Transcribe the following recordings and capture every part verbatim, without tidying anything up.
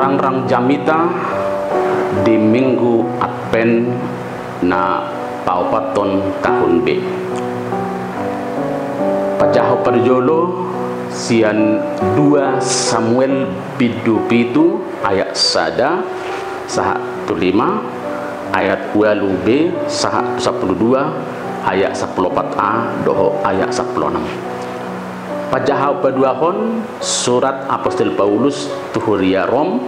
Tangrang jamita di Minggu Advent na paopathon tahun B. Pajaha parjolo sian dua Samuel bindu pitu ayat sada sahat tu lima, ayat ualu B sahat tu sampulu dua, ayat sampulu opat A dohot ayat sampulu onom. Pajaha paduahon surat Apostel Paulus tu huria Rom,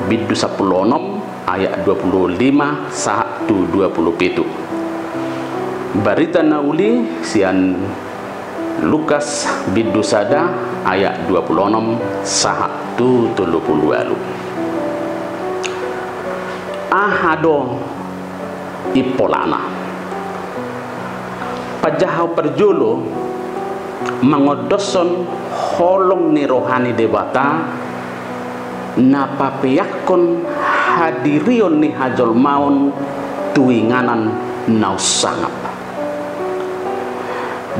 bindu sampulu onom ayat dua pulu lima sahat tu dua pulu pitu. Barita na uli sian Lukas bindu sada ayat dua pulu onom sahat tu tolu pulu ualu. Aha do impolana? Pajaha parjolo mangondoshon holong ni roha ni Debata na papeakhon hadirion ni hajolmaon tu inganan na unsangap.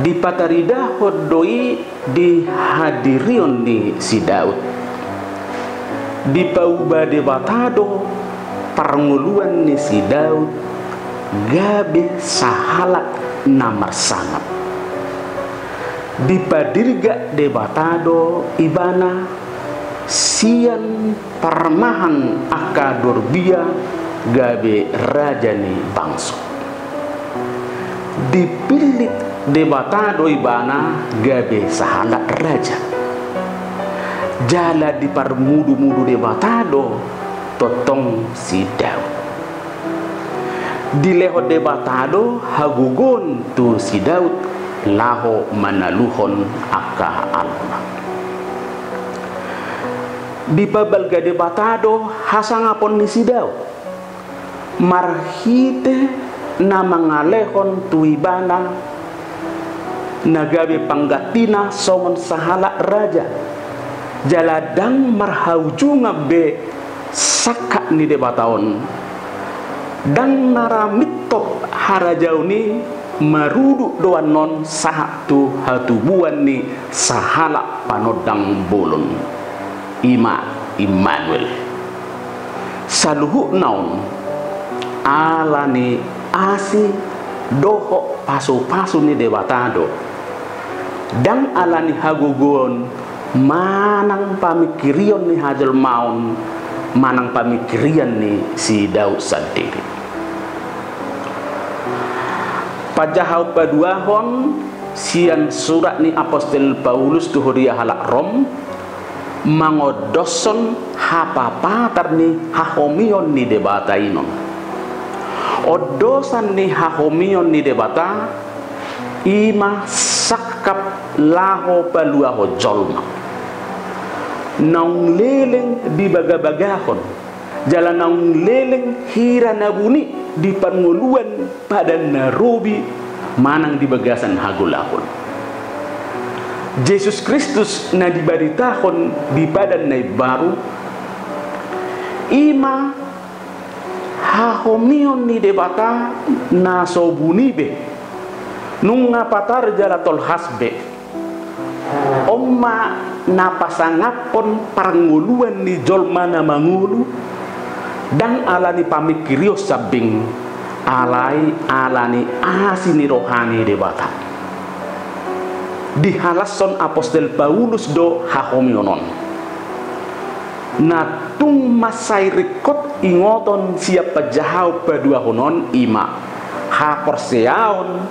Dipataridahon do i di hadirion ni si Daud. Dipauba Debata do parngoluan ni si Daud gabe sahalak na marsangap. Dipadirgak Debata do ibana sian parmahan angka dorbia gabe raja ni bangso. Dipillit Debata do ibana gabe sahalak raja. Jala diparmudumudu Debata do tongtong si Daud. Dilehon Debata do hagogoon tu si Daud laho manaluhon angka alona. Dipabalga Debata do hasangapon ni si Daud marhite na mangalehon tu ibana na gabe panggantina songon sahalak raja. Jala ndang marhaujungan be sangkap ni Debata on. Ndang na ra mintop harajaon i marudut do annon sahat tu hatubuan ni sahalak panondang bolon, i ma Immanuel. Saluhutna on ala ni asi dohot pasupasu ni Debata do. Ndang ala ni hagogoon manang pamingkirion ni hajolmaon manang pamingkirion ni si Daud sandiri. Pajaha paduahon sian surat ni Apostel Paulus tu huria halak Rom mangondoshon hapapatar ni hahomion ni Debata inon. Ondosan ni hahomion ni Debata i ma sangkap laho paluahon jolma. Naung leleng dibagabagahon jala naung leleng hira na buni di parngoluan padan na robi manang di bagasan hagolahon. Jesus Kristus na dibaritahon di padan na imbaru i ma hahomion ni Debata na so buni be, nunga patar jala tolhas be. On ma na pasangaphon parngoluan ni jolma na mangolu, ndang ala ni pamingkirion sambing, alai ala ni asi ni roha ni Debata. Dihalashon Apostel Paulus do hahomion on. Na tung mansai ringkot ingoton sian pajahaon paduahon on i ma haporseaon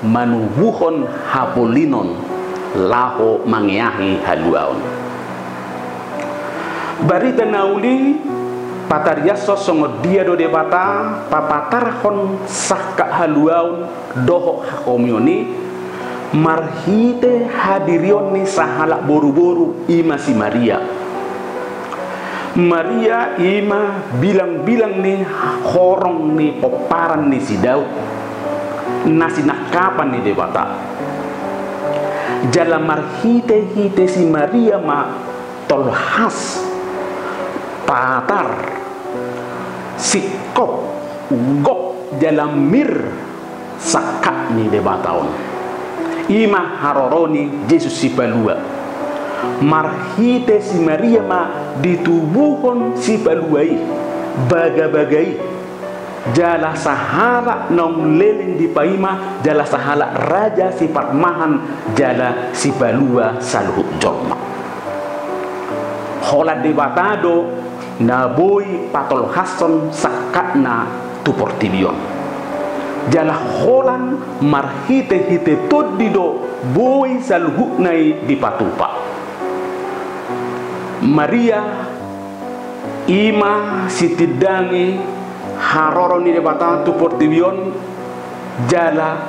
manubuhon hapolinon laho mangeahi haluaon. Barita na uli patariashon songon dia do Debata papatarhon sangkap haluaon dohot hahomion i marhite hadirion ni sahalak boruboru i ma si Maria. Maria i ma bilangbilang ni horong ni pomparan ni si Daud na sinangkapan ni Debata. Jala marhitehite si Maria ma tolhas, patar, singkop, gok jala mir sangkap ni Debata on. I ma haroro ni Jesus Sipalua. Marhite si Maria ma ditubuhon Sipalua i, bagabaga i, jala sahalak naung leleng dipaima, jala sahalak raja siparmahan, jala sipalua saluhut jolma. Holan Debata do na boi patolhashon sangkapna tu portibi on. Jala holan marhitehite Tondi do boi saluhutna i dipatupa. Maria i ma sitindangi haroro ni Debata tu portibi on, jala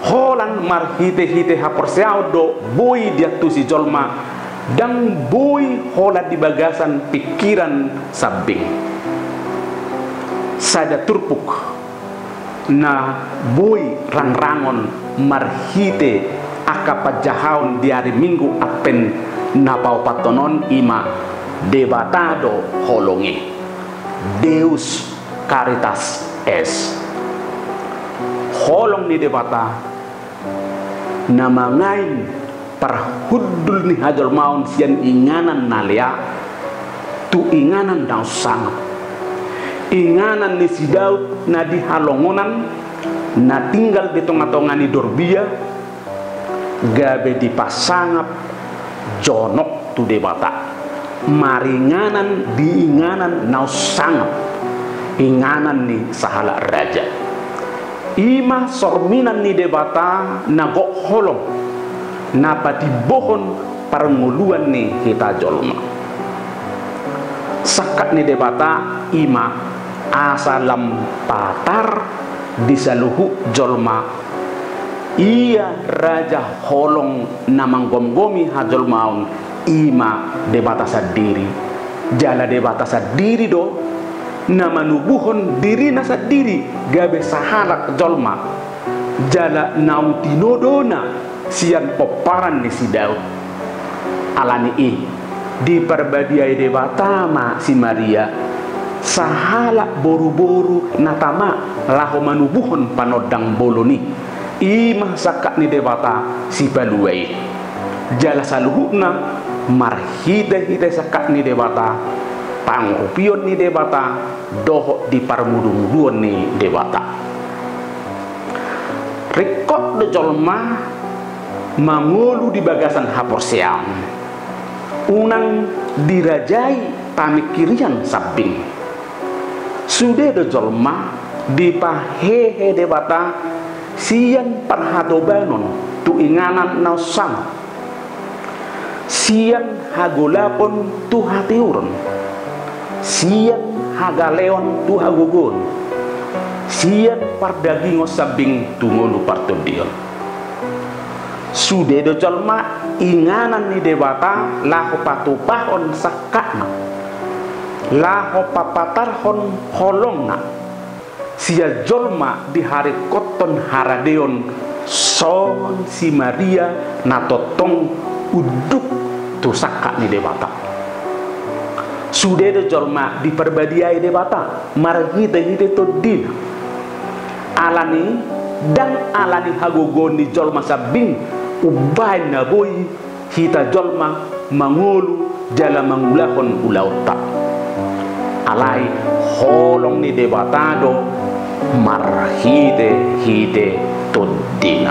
holan marhitehite haporseaon do boi diantusi jolma, ndang boi holan di bagasan pingkiran sambing. Sada turpuk na boi rangrangon marhite angka panjahaon di ari Minggu Advent na paopathon on i ma: Debata do holong i. Deus caritas est. Holong ni Debata na mangain parhundul ni hajolmaon sian inganan na lea tu inganan na unsangap. Inganan ni si Daud na di halongonan, na tinggal di tongatonga ni dorbia, gabe dipasangap jonok tu Debata, maringanan di inganan na unsangap, inganan ni sahalak raja. I ma sorminan ni Debata na gok holong, na patimbohon parngoluan ni hita jolma. Sangkap ni Debata i ma asa lam patar di saluhut jolma. Ia raja holong na manggomgomi hajolmaon i ma Debata sandiri. Jala Debata sandiri do na manubuhon dirina sandiri gabe sahalak jolma, jala naung tinodona sian pomparan ni si Daud. Ala ni i, diparbadiai Debata ma si Maria, sahalak boruboru na tama laho manubuhon panondang bolon i, i ma sangkap ni Debata Sipalua i. Jala saluhutna marhitehite sangkap ni Debata, pangurupion ni Debata, dohot di parmudumuduon ni Debata. Ringkot do jolma mangolu di bagasan haporseaon, unang dirajai pamingkirian sambing. Sude do jolma dipahehe Debata sian parhatobanon tu inganan na unsangap, sian hagolapon tu hatiuron, sian hagaleon tu hagogoon, sian pardagingon sambing tu ngolu partondion. Sude do jolma inganan ni Debata laho patupahon sangkapna, laho papatarhon holongna sian jolma diharingkothon haradeon songon si Maria na tongtong unduk tu sangkap ni Debata. Sude do jolma diparbadiai Debata marhitehite Tondina. Ala ni i, ndang ala ni hagogoon ni jolma sambing umbahen na boi hita jolma mangolu jala mangulahon ulaonta. Alai holong ni Debata do marhitehite Tondina.